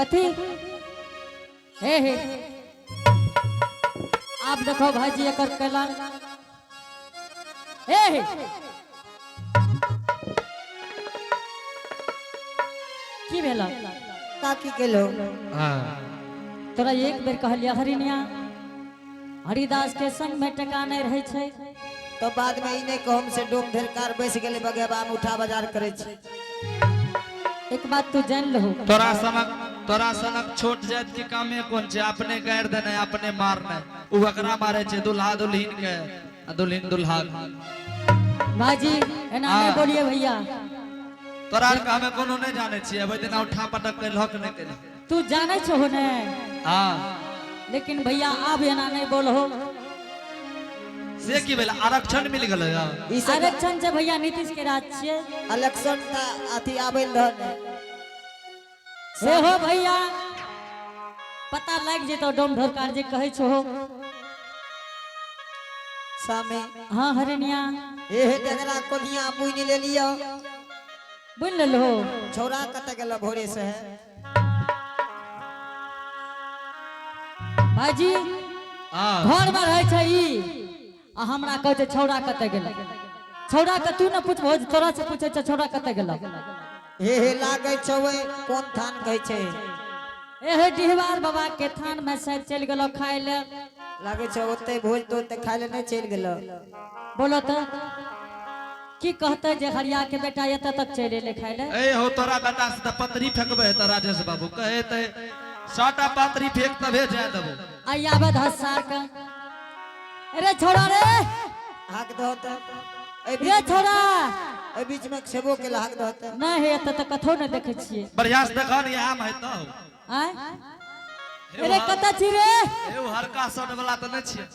कथी हे हे आप देखो भाईजी एकर कैला हे हे की भेल का की केलो हाँ तोरा एक बेर कहलिया हरिनिया हरिदास के संग में टका नहीं रहे छै तो बाद में ई नहीं कहम से डोम ढेरकार बैस गेले बगेबा में उठा बाजार करे छी एक बात तू जान लहो तोरा सनक छोट जात के कामे कोन छै अपने गारि देनाइ अपने मारनाइ उ एकरा मारे छै दुल्हा दुल्हिन के आ दुल्हिन दुल्हा के। भाईजी एना नहीं हाँ। बोलिए भैया तोरा आर के हमे कोनो नहीं जाने छियै ओहि दिना उठा पटक केलहक नहि केलहक तू जाने छहो ने हाँ लेकिन भैया आब एना नहीं बोलहो से की भेल आरक्षण मिल गेलै हँ। ई सब आरक्षण छै भैया नीतीश के राज छियै इलेक्शन का अथी आबै रहन से हो भैया पता लागि जेतौ डोम ढोरकार जे कहै छहो सामे हाँ हरिनिया हे हे डगरा कोलिया बुनि ले लियो बुझ लेलहो छौरा कत गेल भोरे से है भाईजी हाँ घर में रहै छै ई आ हमरा कहै छै छौड़ा कतऽ गेल छौड़ा के तू ने पूछबहो जे तोरा से पूछै छै छौड़ा कतऽ गेल हे हे लागै छौ कोन थान कहै छै एहे डिहबार बाबा के थान में शायद चलि गेलो खाय ले लागै छौ ओते भोज तो ओते खाय ले नहीं चलि गेलो बोलो तऽ की कहते जे हरिया के बेटा एतऽ तक चलि एलै खाय ले ए हो तोरा बेटा से तऽ पतरी फेकबै तऽ राजेश बाबू कहे ते सौटा पतरी फेक तबे जाय देबो आई आबे हसार के अरे छोड़ा रे हाक दहो त ए रे बीच छोड़ा ए बीच में छेबो के हाक दहो त नहीं हे एतऽ तऽ कथो नहि देखै छियै बढ़िया से देखऽ ने आम है तऽ आँय अरे कतऽ छी रे हे ओ हरका सट वाला तऽ नहि छियै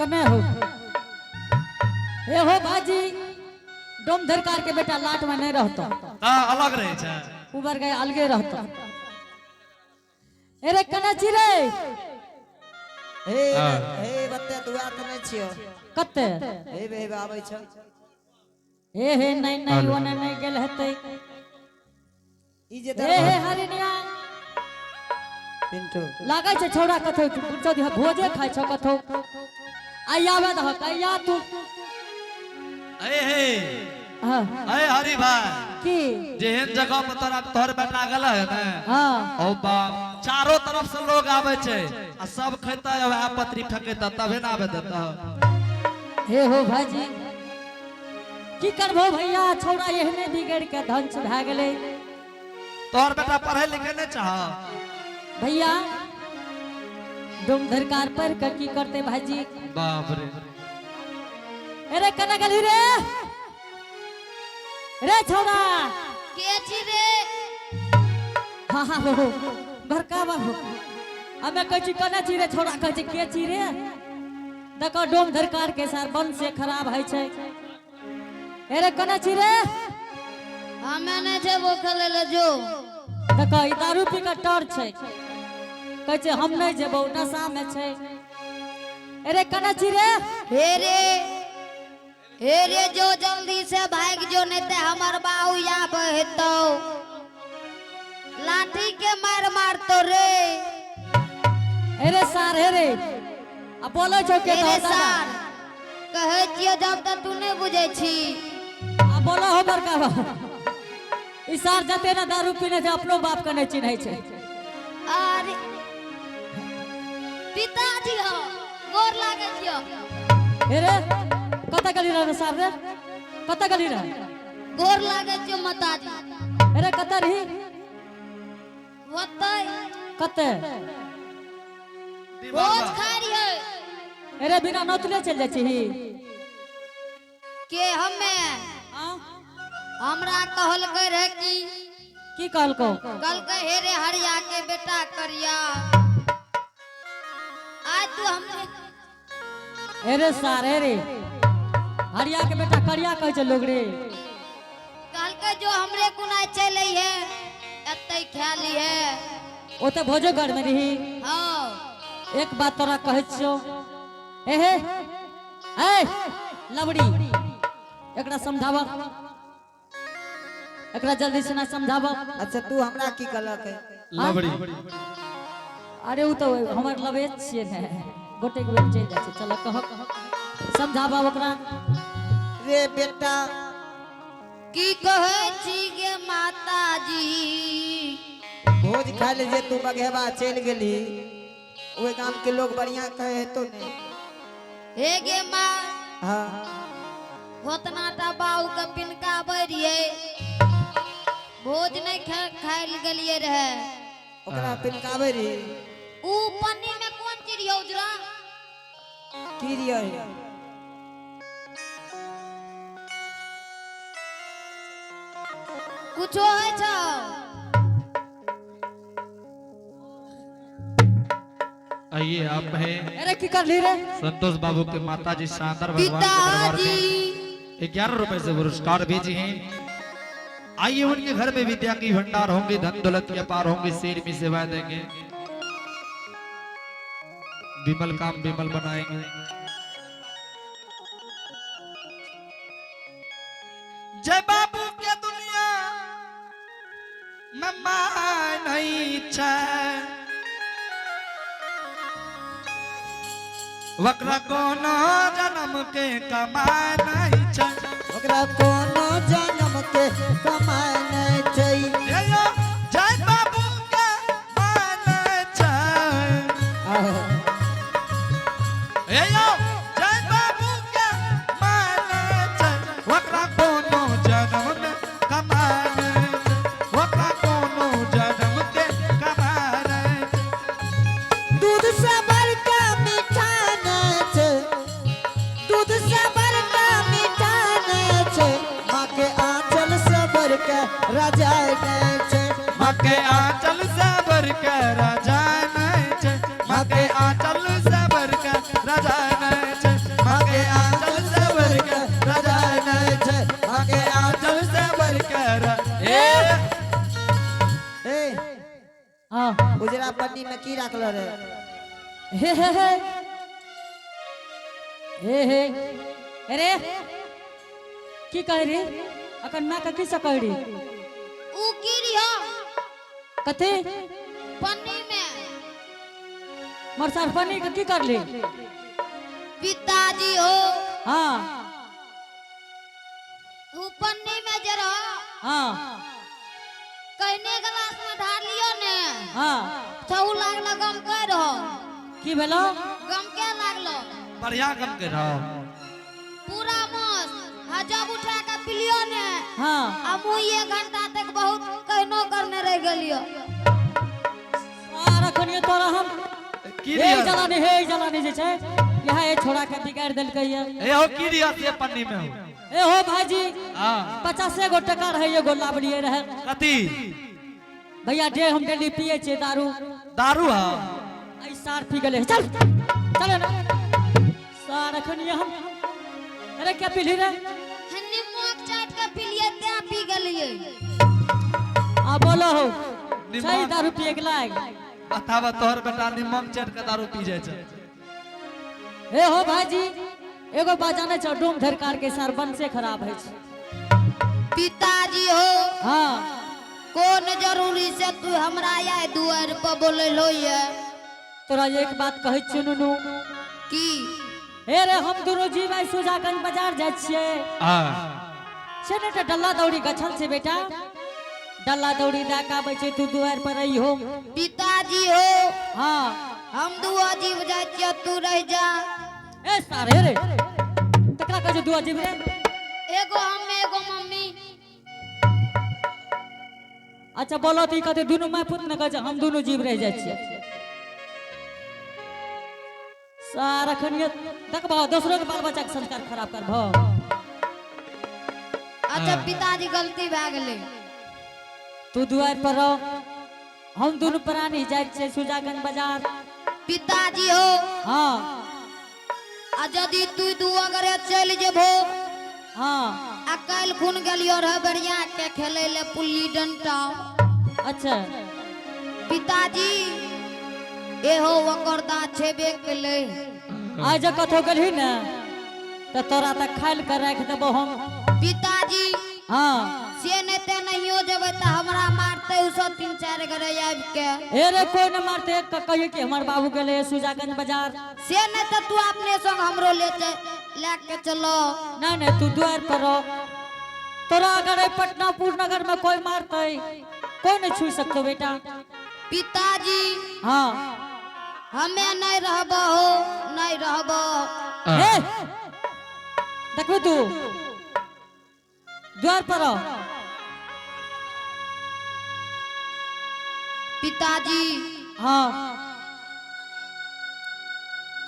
कने हो ए हो भाजी डोम धरकार के बेटा लाट में नहीं रहतो हाँ अलग रहै छै उबर गए अलगे रहतो अरे कने छी रे हे हे बत्ते दुआ त नहीं छियो कते हे बे हे आबै छौ हे हे नहीं नहीं ओने नहीं गेल हेतै ई जे हे हे हरिनिया पिंटू लागै छै छौड़ा कथो पूछो दिह भोजे खाइ छौ कथो आइ आवे दहक आइया तू ए हे हाँ ए हरि भाई की जेहन जगह पर तोरा तोहर बेटा गेल है ने हाँ ओ बाप चारों तरफ से लोग आबै छै आ सब खेतै वएह पतरी फेकेतै तबे ने आबे देतै हे हो भाईजी की करबो भैया छौड़ा एहने बिगड़ के धंस भए गेलै तोहर बेटा पढ़े लिखे नहि चाह भैया डोम धरकार पर के की करते भाईजी बाप रे अरे कना गेली रे रे छौड़ा के छी रे हाँ हाँ हो हो बड़का बाबू हमे कहै छी कना छी रे छौड़ा कहै छै के छी रे देखो डोम धरकार के सार बन से खराब होइ छै अरे कना छी रे हमे नहि जेबो खेलै ले जो देखो ई दारू पी के टर छै कहै छै हम नहि जेबौ नशा में छै अरे कना छी रे हे रे हे रे जो जल्दी से भागि जो नहीं ते हमर बाऊ आबे हेतौ लाठी के मार मारतो रे अरे सार हे रे आ बोलै छौ के हे रे तोहर दादा सार कहै छियो जब तक तू नहि बुझै छी आ बोलो हो बड़का बाबू ई सार जते ने दारू पीने छै अपनो बाप के नहि चिन्है छै अरे पिताजी हो गोर लागै छियो हे रे कतऽ गेली रह रे सार रे कतऽ गेली रह गोर लागै छियो माताजी अरे कतऽ रही ओतै कतऽ भोज खाइ रहियै अरे बिना नौतले चलि जाइ छी के हमे हमरा कहलकै रहे कि की कहलकौ कहलकै हे रे हरिया के बेटा करिया आज तू हमरे अरे सार अरे हरिया के बेटा करिया कहै छै लोग रे कहलकै जो हमरे कुना चलै है एतै खा ली है ओतऽ भोजो घर में रही हाँ एक बात तोरा कहै छियौ ए हे ए लबड़ी एकरा समझाब एकरा जल्दी से ना समझाबो। अच्छा, तू हमरा की कहलक है? लबड़ी। अरे उ तो हमर लबे छियै ने, गोटे के बेर चलि जाइ छै। चल कह, समझाबो ओकरा। रे बेटा। की कहै छी गे माताजी? भोज खाय ले जे तू बघेबा चलि गेली, ओहि गाम के लोग बढ़िया कहे हेतो ने? हे गे माँ। हाँ। होतना टा बाबू के पिनकाबै रहियै, भोज नहीं खायल गेलियै रहे। ओकरा पिनकाबै रही? ऊ पन्नी में कोन चीज रहियो उजरा? की रहियै? कुछो होइ छौ। आइए, आप हैं अरे की करली रे? संतोष बाबू के माता जी शानदार भगवान के दरबार पिताजी। में 11 रुपए से पुरस्कार भेजे हैं। आइए, उनके घर में विद्या की भंडार होंगे, धन दौलत के पार होंगे, शेर में सेवा देंगे, विमल काम विमल बनाएंगे। जय बाबू के दुनिया में मान नहीं छै, वकरा कोनो जन्म के कमाय नहीं छै। ओकरा कोनो जन्म के कमाय नहि छै। हे यो, जय बाबू के मान छै। आहो। हे यो, जय बाबू के मान छै, वकरा कोनो जन्म में कमाय नहीं छै, वकरा कोनो जन्म के कमाय नहीं छै। दूध से बड़का मीठा नहि छै, दूध से बड़का मीठा नहि छै, माँ के आंचल से बड़का रजाई नहि छै। माँ के आंचल से बढ़ के राजा नहीं छै, माँ के आंचल से बढ़ के राजा नहीं छै, माँ के आंचल से बढ़ के राजा नहीं छै, माँ के आंचल से बढ़ के ए ए। हाँ। उजरा पन्नी में की राखल रे? हे हे हे हे हे, अरे की कह रे? अखन माँ के की से कह रे? ऊ की रहियो? कथी? पन्नी में। मोर सार पन्नी के की करली? पिताजी हो। हाँ। ऊ पन्नी में जे रहो, कहने गिलास में ढार लियो ने, छऊ लागलो गम के रहो। की भेलो? गम के लागलो। बढ़िया गम के रहो। पूरा मस्त आ जब उठा के पिलियो ने, आ मुँह एक घंटा तक बहुत कहनो करने रह गेलियो। सार अखन तोरा हम की हे रिया? जलानी, हे जलानी जे छै यहाँ, ये छोड़ा के बिगाड़ देलकै ये। ए हो, की रिया से पन्नी में हो? ए हो भाईजी। हाँ। 50 गो टका रहे, एगो लाबलिए रहे। कथी? भैया, डे हम डेली पिए छियै दारू। दारू? हाँ। ऐ सार पी गेलै। चल चल ना सार, अखन ये हम, अरे क्या पीली रे? नीमक चाट के पिलिए तें पी गेलिए। आ बोलो हो। निमक। सही दारू पिए के लायक। बतावा, तोहर बेटा निमक चट के दारू पी जाइ छै। ए हो भाईजी, एगो बात जाने छौ? डोम धरकार के सार बन से खराब है छै। पिताजी हो। हाँ। कोन जरूरी से तू हमरा आय दुआर पर बोलेलो ये? तोरा एक बात कहै छियौ नुनू। की? हे रे, हम दुनू जीव आइ सुजागंज बाजार जाइ छियै। हाँ। से ने तऽ डल्ला दौड़ी गछल छै बेटा, डल्ला दौड़ी दए के आबै छै, तू दुआरि पर रहिहो। पिताजी हो। हाँ। हम दू अजीब जाइ छियै, तू रह जा। ए सार, हे रे, तकरा कहै छै दू अजीब रे? एगो हम, एगो मम्मी। अच्छा बोलो तऽ ई कहते दुनू माय पुत ने कहै छै, हम दुनू जीव रहि जाइ छियै। सार अखन ये देखबहो, दोसरो के बाल बच्चा के संस्कार खराब करबहो। अच्छा पिताजी, गलती भए गेलै। तू दुआरि पर रह, हम दुनू प्राणी जाइ छियै सुजागंज बाजार। पिताजी हो। हाँ। आ यदि तू दू अगरे चलि जेबहो, आ काल्हि खुन गेलियो रह बढ़िया के खेलै ले पुल्ली डंटा। अच्छा। पिताजी, एहो ओकर दाँत छेबे केलै। आइ जे कतौ गेलही ने तऽ तोरा तऽ खाइल के राखि देबो हम। पिताजी। हाँ। से नहीं ते नहियो जेबै तऽ हमरा मारते उ सब 3-4 गोरे आबि के। ए रे कोई न मारते, कहियो कि हमार बाबू गेले सुजागंज बाजार। से नहीं तऽ तू अपने संग हमरो ले ले के चलो। नहीं नहीं तू द्वार पर रह, तोरा अगर ए पटनापुर नगर में कोई मारते कोई नहीं छू सकतो बेटा। पिताजी हाँ हमें नहीं रहबो हो, नहीं रहबो। ए देखबी तू द्वार पर रह। पिताजी हाँ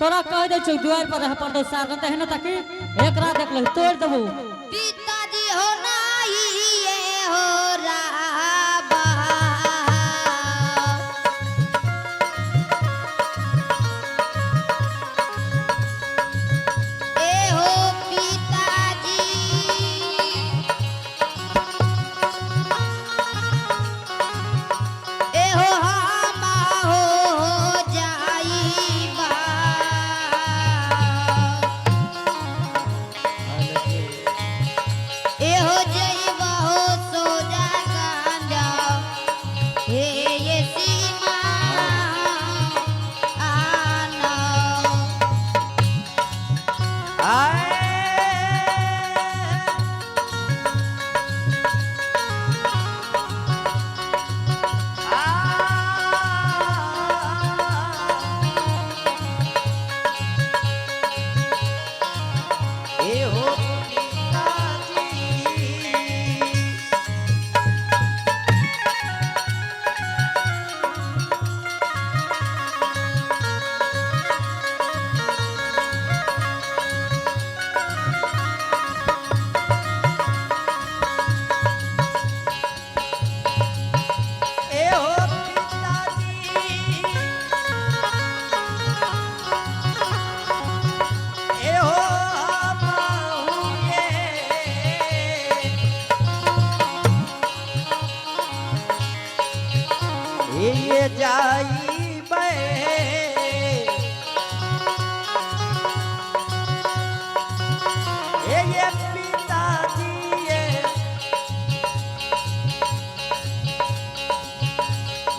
तोरा कह दे छौ द्वार पर रह पड़तो सार न तहन ताकि एकरा देख ले तोड़ देबो। पिताजी हो नाही ये हो राबा। ए हो पिताजी ए हो हम हो जाइबा। ए हो जइबा हो सोजा गांजा हे ये सीमा आना। ए हो पिताजी। ए हो पिताजी। ए हो बाहुए। ए ये जाइबे। ए ये पिताजी ये।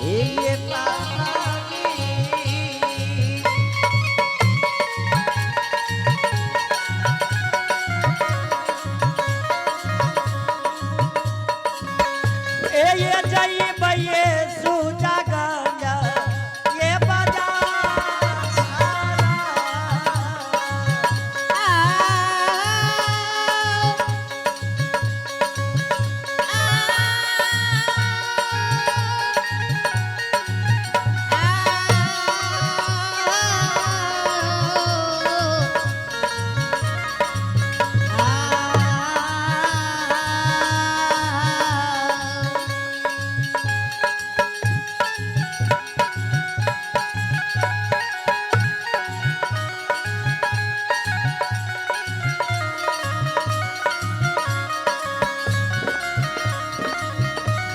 ए ये माताजी। ए ये जाइबे ये सुजा गंजा ये बाजार।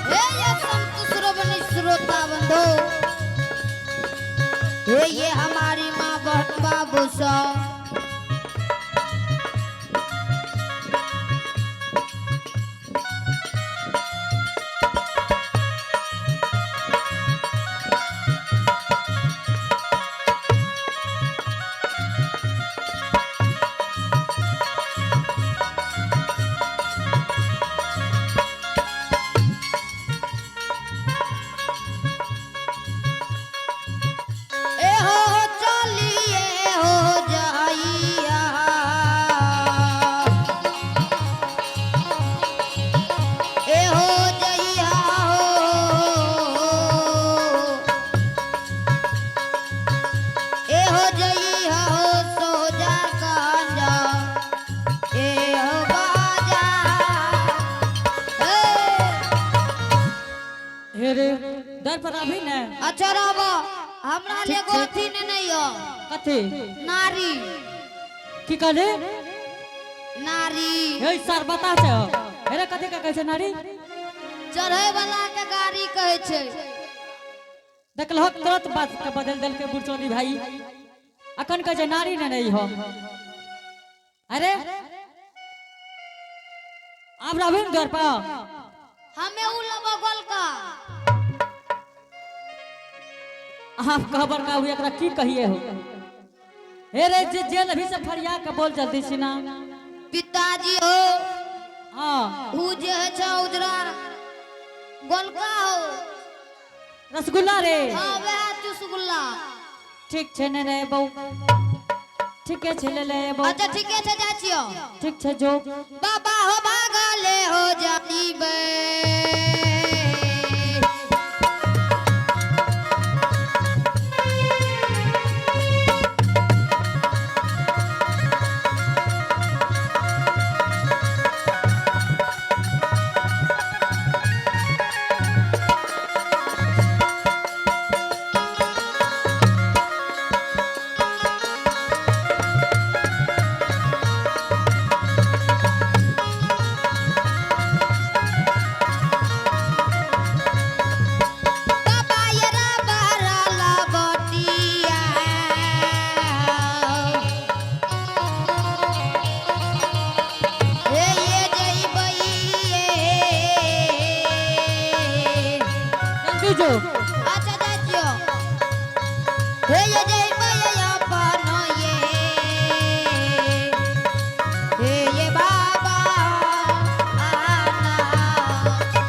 हे ये संत श्रोवणी श्रोता बंधु, हे ये हमारी माँ बहन बाबू सा। ए हो चलिए हो जाइया। ए हो जइया हो। ए हो जइया हो सोजा गांजा। ए हो बाजा। ए हे रे दर पर अभी ने। अच्छा रहबो, हमरा ठीक ले छै। अथी ने नहीं हो। कथी नारी की कहले? नारी हे सर बता छौ हे रे कथी के कहै छै नारी? चढ़ै वाला के गाड़ी कहै छै। देखलहक तुरंत बात के बदल देलकै बुरचोली भाई। अखन कहै छै नारी ने नहीं हो। अरे आब रहबी ने द्वार पर? हमें उ लेबो गोलका। आप कह बड़का हुए, एकरा की कहिए हो? हे रे, जे जेल अभी से फरिया के बोल जल्दी सिना। पिताजी हो। हाँ। उ जे है छै उजरा गोलका हो। रसगुल्ला रे? हाँ, वह चुसगुल्ला। ठीक छै ने रे बहू, ठीके छै, ले ले बहू। अच्छा, ठीके छै, जाइ छियो। ठीक छै, जो। बाबा हो, भागले हो जाइबे। बाबा ये बारा लबटिया। हे ये जइबै ये। जल्दी जो। अच्छा, जाइ छियो। हे ये जइबै अपन ये। हे ये बाबा आना।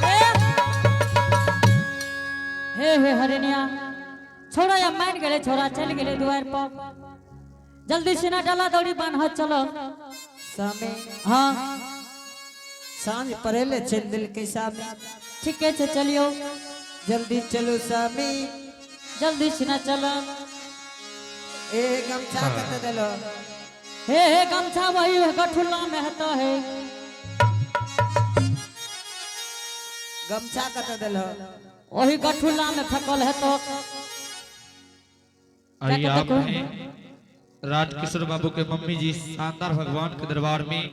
ए! हे हे हरिनिया, छोड़ा या मान गेले, छोड़ा चल गेले दुआर पर। जल्दी से ना डाला दौड़ी बान्ह, चलो। सामी। हाँ। साँझ पड़ेले चल दिल के सामी। ठीके छै, चलियो। जल्दी चलो सामी। जल्दी से ना चलो। ए, गमछा कत देलो? हे हे, गमछा वही गठुल्ला में हता है। गमछा कत देलो? वही गठुल्ला में फेंकल है तो। आइए, क्या आप कहते? हैं राजकिशोर बाबू के मम्मी जी, शानदार भगवान के दरबार में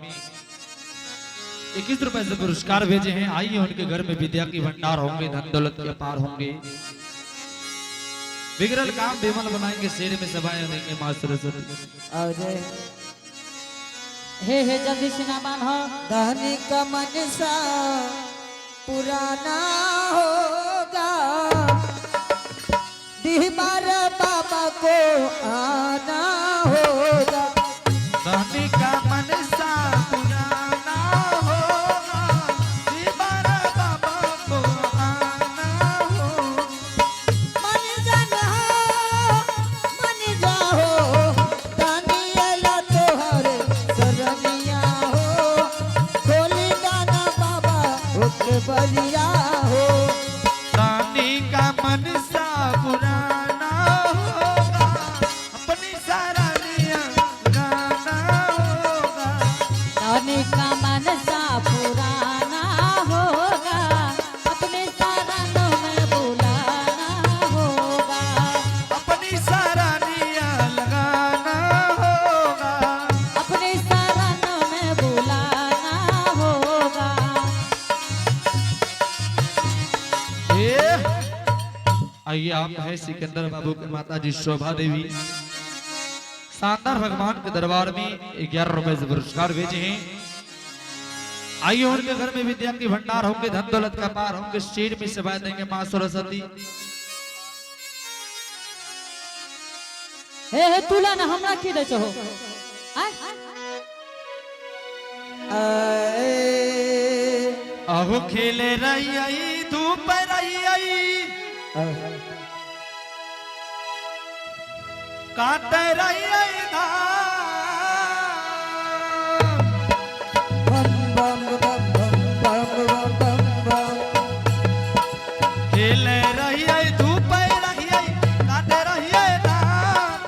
21 रुपए से पुरस्कार भेजे हैं। आइए, उनके घर में विद्या की भंडार होंगे, धन दौलत के अपार होंगे, बिगड़ल काम विमल बनाएंगे, शेर में सभाएं देंगे माँ सरस्वती। आओ जय। हे हे, जल्दी से ना बान्ह। धनी का मनसा पुराना होगा, दीवार बाबा को आना होगा। धनी का मनसा पुराना होगा, दीवार बाबा को आना होगा। मन जन हो, मन जाहो, दानियला तोहर शरणिया हो, खोली दाना बाबा उठ बलिया हो। दानी का मनसा पुराना होगा, अपनी सारानिया गाना होगा। धनी का मनसा पुराना होगा, अपने शरण में बुलाना होगा। अपनी सारानिया लगाना होगा। अपने शरण में बुलाना होगा। ए, आइए, आप है सिकंदर बाबू के माता जी शोभा देवी, शानदार भगवान के दरबार में 11 रुपए से पुरस्कार भेजे हैं। आइए, उनके घर में विद्या की भंडार होंगे, धन दौलत का पार होंगे, शेर में सेवा देंगे माँ सरस्वती। हे हे, तुला ना हमरा की दै छहो आय? आए। अहो खेले रही आई, धूप रही आई, काट रही आई धाम। बम बम बम बम बम बम बम। खेले रही आई, धूप रही आई, काट रही आई धाम।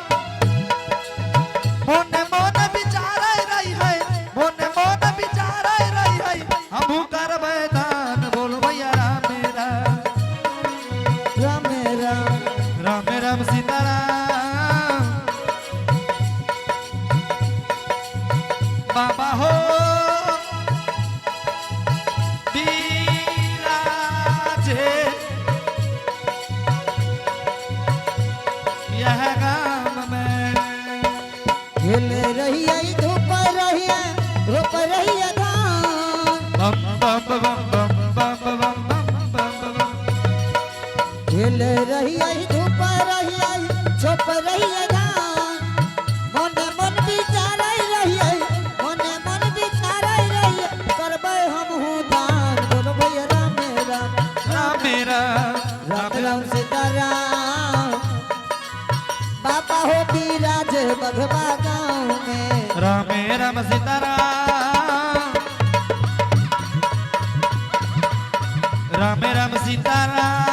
मोन मोन विचार रही है, मोन मोन विचार रही है, हमहू करबै दान। बोल भैया राम राम। राम राम। राम राम सीताराम। बाबा हो विराजे यह गाम में। खेल रही आई, धूप रही, रोप रही धान। बम बम बम बम बम बम। रही आई धूप रही आई छोप रही धान मन मन विचार रही आई मन मन विचार रही करबै हम दान बोलो भैया राम राम राम राम राम राम सीताराम बाबा हो बिराज बघवा गाँव में राम राम सीताराम राम राम सीताराम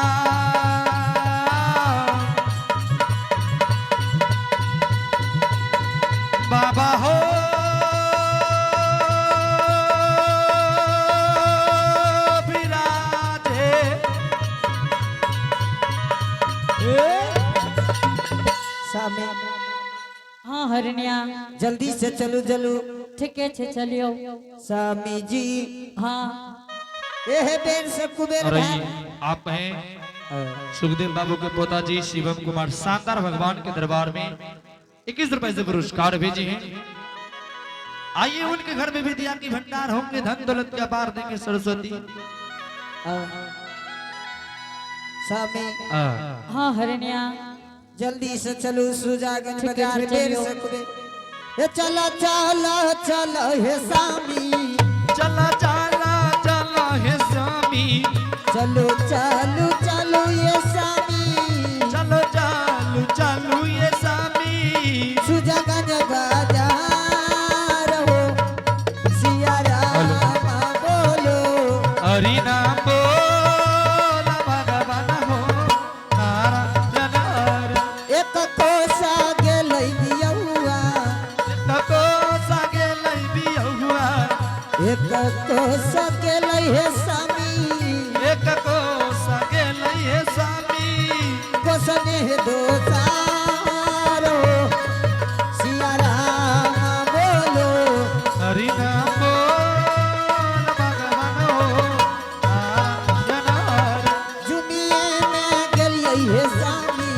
बाबा हो विराजे सामे हाँ हरनिया जल्दी से चलू चलू ठीके छे चलियो स्वामी जी हाँ एह बेर से कुबेर और भाई ये आप हैं सुखदेव बाबू के पोता जी शिवम कुमार शानदार भगवान के दरबार में 21 रुपए से पुरस्कार भेजे हैं। आइए उनके घर में विद्या की भंडार होंगे, धन दौलत का पार देंगे सरस्वती। स्वामी हाँ हरनिया जल्दी से चलू सुजागंज ठीक है, बाजार ठीक है, बेर चलियो। से कुबेर हे चला चला चलो हे स्वामी चला चला चला हे स्वामी चलो चलो चलो ये स्वामी चलो चालू चालू ये स्वामी सुजागंज बाजार हो सिया राम बोलो हरि नाम बोल भगवान हो नारायण हरि। एक कोसा गेलै बियौआ तको सागे लई बियहुआ एक कोसा गेलै हे स्वामी एक को सागे लई हे स्वामी कोसने दोसारो सिया राम बोलो हरि नाम बोल भगवान हो नारायण हरि। जुमिए में गेलियै हे स्वामी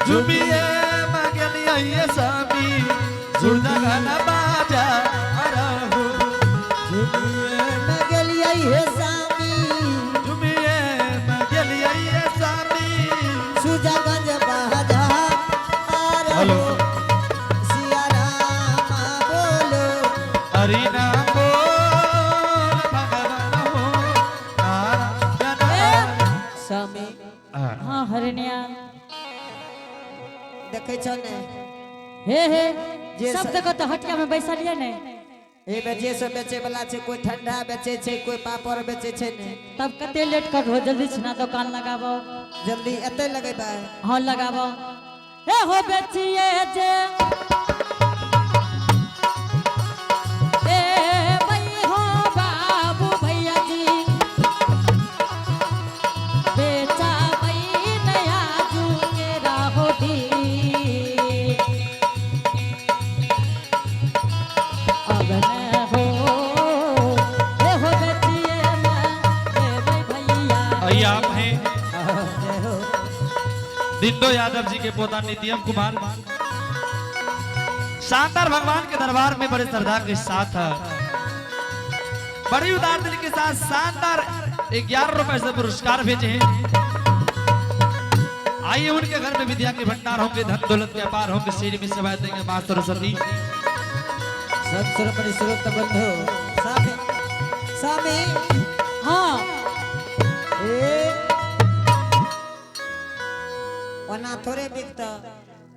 झुमिए मगलिया ये स्वामी सुरजगन बाजा अरहु जुमिए में गेलियै हे स्वामी झुमिए मगलिया ये स्वामी सुजागंज बाजार हेलो। सिया राम बोलो हरि नाम बोल भगवान हो नारायण हरि। स्वामी हाँ हरनिया देखै छौ ने हे हे जे सब जगह तो हटिया में बैसलिए ने ए बेचे सब बेचे वाला छै कोई ठंडा बेचे छै कोई पापड़ बेचे छै ने तब कते लेट कर हो जल्दी छिना दुकान लगाबो जल्दी एते लगेबै हाँ लगाबो हे हो बेचिए जे ए भई हो बाबू भैया जी बेचा भई नया जू के राहो दी अब न हो हे हो बेचिए मैं देबै भैया आइए आप हैं दिंदो यादव जी के पोता नित्यम कुमार शानदार भगवान के दरबार में बड़े श्रद्धा के साथ बड़ी उदार दिल के साथ शानदार 11 रुपए से पुरस्कार भेजे हैं। आइए उनके घर में विद्या के भंडार होंगे, धन दौलत के अपार होंगे, सिर में सेवा देंगे मां सरस्वती। सब सर्वपरि स्रोत बंधु स्वामी स्वामी हाँ ए ओना थोड़े बिकत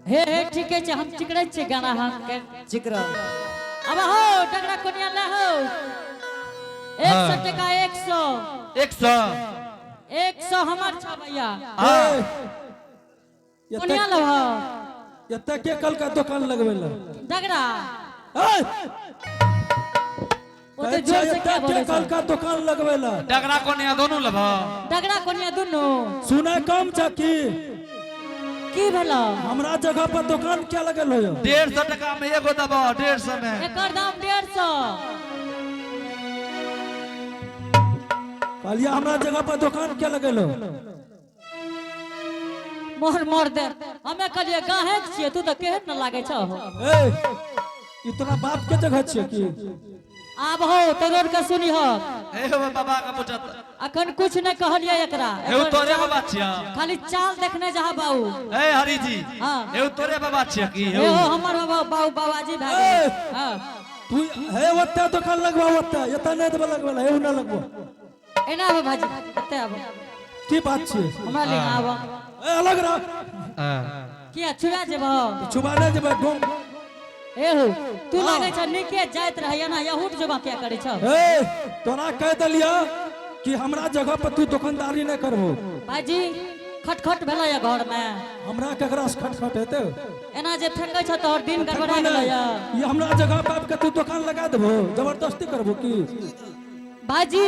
हे हे ठीके छै हम चिकरै छियै गाना हम के चिकर अब हो डगरा कोनिया ले हो 100 टका 100 100 100 हमर छ भैया हाँ। कोनिया लभ एते के कल का दुकान लगबे ला डगरा ए ओ तो जोर से क्या एते बोले के कल का दुकान लगबे ला डगरा कोनिया दोनों लभ डगरा कोनिया दुनू सुना कम छ की की भेलो हमरा जगह पर दुकान क्या लगल हो 150 टका में एगो दबा 150 में एकर दाम 150 कहलिए हमरा जगह पर दुकान क्या लगल हो मोर मोर दे हमे कहलिए गाहे के छियै तू तऽ केहन न लागै छौ ए इतना बाप के जगह छियै की आब हो तो रोड के सुनी हो। हे हो बाबा के पूछत। अखन कुछ नहीं कहलिए एकरा। हे तोरे बाबा छिया। खाली चाल देखने जहा बाऊ। ए हरि जी। हाँ। हे तोरे बाबा छिया की? ए हो हमर बाबा बाऊ बाबाजी भए गेल। हाँ। तू हे ओते दुकान लगवा, ओते एतऽ नहि देबै लगबै ला, हे ना लगबो। एना आबो भाजी, एते आबो। की बात छै? हमरा लग आबो। ए अलग रह। किया छुआ जेबो? छुबा नहि जेबै डोम। ए हो तू लागे छ नीके जाइत रहैया ना, यहूट जबा किया करै छ? ए तोरा कह देलिया कि हमरा जगह पर तू दुकानदारी नहीं करबो। भाईजी खटखट भेलै या घर में? हमरा केकरा से खटखट हेतै? एना जे फेकै छ तोहर दिन गड़बड़ा गेलै या। ये हमरा जगह पर आबि के तू दुकान लगा देबो, जबरदस्ती करबो की? भाईजी